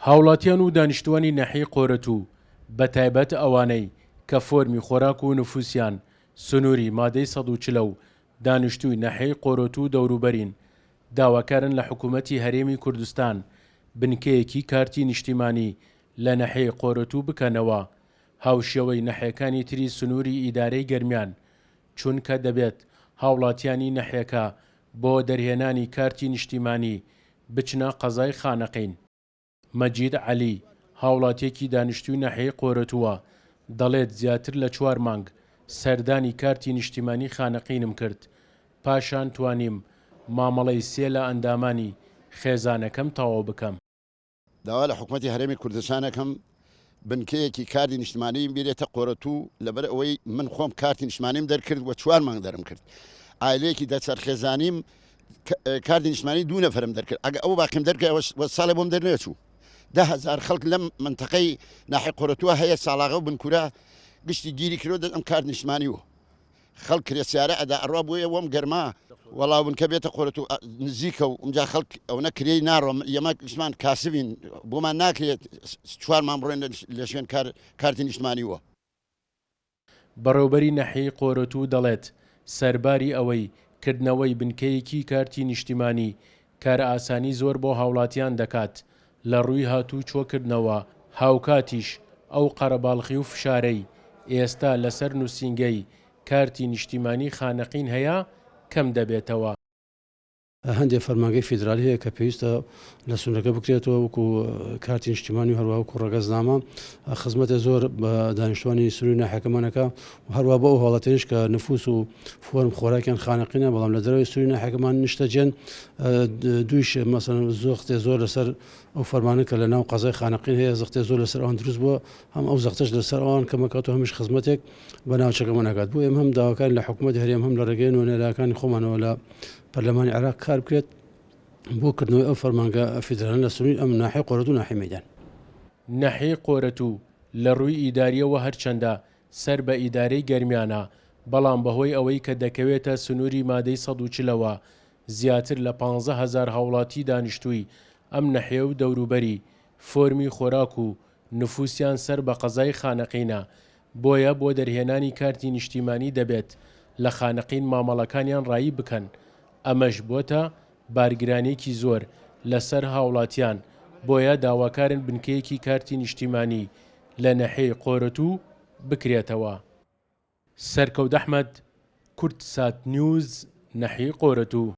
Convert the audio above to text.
هاوڵاتیان و دانیشتوانی ناحیەی قۆرەتوو بەتایبەت ئەوانەی کە فۆرمی خۆراک و نفوسیان سنوری مادەی 140 ە و دانیشتووی ناحیەی قۆرەتوو و دەوروبەرین داواکارن لە حکومەتی هەرێمی کوردستان بنکەیەکی کارتی نیشتیمانی لە ناحیەی قۆرەتوو بکەنەوە هاوشێوەی ناحیەکانی تری سنوری ئیدارەی گەرمیان چونکە دەبێت هاوڵاتیانی ناحیەکە بۆ دەرهێنانی کارتی نیشتیمانی بچنە قەزای خانەقین. مەجید عەلی، هاوڵاتییەکی دانیشتووی ناحیەی قۆرەتووە، دەڵێت زیاتر لە چوار مانگ سەردانی کارتی نیشتیمانی خانەقینم کرد، پاشان توانیم مامەڵەی سێ لە ئەندامانی خێزانەکەم تەواو بکەم. داوا لە حکومەتی هەرێمی کوردستان ئەکەم بنکەیەکی کارتی نیشتمانی بیرێتە قۆرەتوو لەبەر ئەوەی من خۆم کارتی نیشتمانیم دەرکرد و چوار مانگ دەرم کرد عایلەیەکی دەچەر خێزانیم کارتی نیشتمانی دوو نەفرم دەرکرد ئەگە ئەو باقیم دەرکە وە ساڵێ بۆم دەرنەچوو 10هزار خەڵک لەم منتەقەی ناحی قۆرەتووە هەیە ساڵاغە و بنکورە گشتی گیری کرۆ ئەم کارت نیشتمانی و خەڵک کرێ سیارە ئەدا ئەڕوا بۆیە وەم گەرما وەڵا بنکە بێتە قۆرەت و نزیکە و ئەمجا خەڵک ئەوەنە کرێی ناڕۆم ئێمە گشتمان کاسبین بۆمان ناکرێت چوارمان بڕۆین لە شوێن کار کارتی نیشتمانی وە. بەڕێوبەری ناحیەی قۆرەتوو دەڵێت، سەرباری ئەوەی کردنەوەی بنکەیەکی کارتی نیشتیمانی کارئاسانی زۆر بۆ هاوڵاتیان دەکات لە ڕووی هاتووچۆکردنەوە، هاوکاتیش ئەو قەرەباڵخی و فشارەی ئێستا لەسەر نووسینگەی کارتی نیشتیمانی خانەقین هەیە کەم دەبێتەوە. هەندێک فەرمانگەی فیدرالی هەیە کە پێویستە لە سنوورەکە بکرێتەوە وەکو کارتی نیشتیمانی و هەروەها وەکو ڕەگەزنامە خزمەتێ زۆر بە دانیشتوانی سنووری ناحیەکەمانەکە و هەروە بۆ ئەو هاوڵاتیانیش کە نفوس و فۆرم خۆراکیان خانەقینە بەڵام لە دەرەوەی سنووری ناحیەکەمان نیشتەجێن دوویش مەسەن زۆختێ زۆر لەسەر ئەو فەرمانە کە لە ناو قەزای خانەقین هەیە زەختێ زۆر لەسەر ئەوان دروست بووە هەم ئەو زەختەش لەسەر ئەوان کەمەکات و هەمیش خزمەتێک بە ناوچەکەمان ئەکات بۆ ئێمە هەم داواکارین لە حکوومەتی هەرێم هەم لە ڕێگەی نوێنەرەکانی خۆمانەوە لە پەرلەمانی عێراق کار بکرێت بۆ کردنەوەی ئەو فەرمانگە فیدرالە لە سنووری ئەم ناحیەی قۆرەتوو ناحیەی مەیدان. ناحیەی قۆرەتوو لە ڕووی ئیدارییەوە هەرچەندە سەر بە ئیدارەی گەرمیانە، بەڵام بەهۆی ئەوەی کە دەکەوێتە سنووری مادەی 140 ەوە، زیاتر لە 15 هەزار هاوڵاتی دانیشتووی ئەم نەحیە و دەوروبەری فۆرمی خۆراک و نفوسیان سەر بە قەزای خانەقینە، بۆیە بۆ دەرهێنانی کارتی نیشتیمانی دەبێت لە خانەقین مامەڵەکانیان ڕایی بکەن، ئەمەش بۆتە بارگرانیەکی زۆر لەسەر هاوڵاتیان، بۆیە داواکارن بنکەیەکی کارتی نیشتیمانی لە نەحیەی قۆرەتوو بکرێتەوە. سەرکەوت ئەحمەد، کوردسات نیوز، نەحیەی قۆرەتوو.